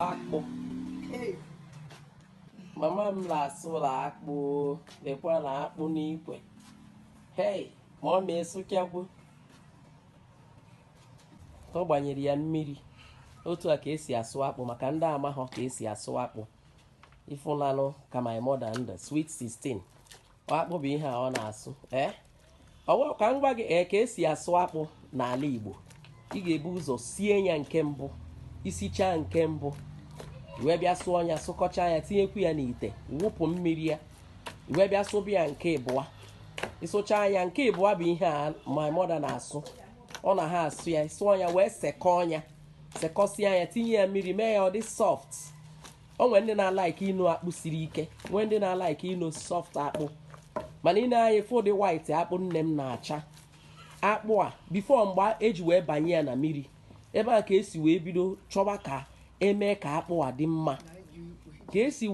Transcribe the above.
Akpụ. Mama m na-asụla akpụ, lekwa na akpụ n'ikwe. Hei, ma ọ ma esụchakwu. Ọ gbanyere ya mmiri. Otu a ka esi asụ akpụ, maka ndị amaghọ ka esi asụ akpụ. Ịfụnanụ ka my mother ndụ sweet 16. Akpụ bụ ihe a ọ na-asụ. Ee, ọwụ ka m gwa gị, ee, ka esi asụ akpụ n'ala Igbo. Ị ga-ebu ụzọ sie ya nke mbụ, isichaa nke mbụ, wee bịa sụọ ya, sụkọcha ya, tinyekwu ya n'ite, wụpụ mmiri ya, wee bịa sụbụ ya nke ịbụa. Ịsụchaa ya nke ịbụa bụ ihe a my mother na-asụ. Ọ na ha asụ ya, sụọ ya, wee sekọọ ya, sekọsịa ya, tinye ya mmiri, mee ya ọ dị soft. O nwere ndị na-alike ịnụ akpụ siri ike, nwee ndị na-alike ịnụ soft akpụ. Mana ị na-anya fụ dị white akpụ nne m na-acha. Akpụ a, before mgbe eji wee banye ya na mmiri, ebe a ka esi wee bido chọba ka emee ka akpụ a dị mma, ka esi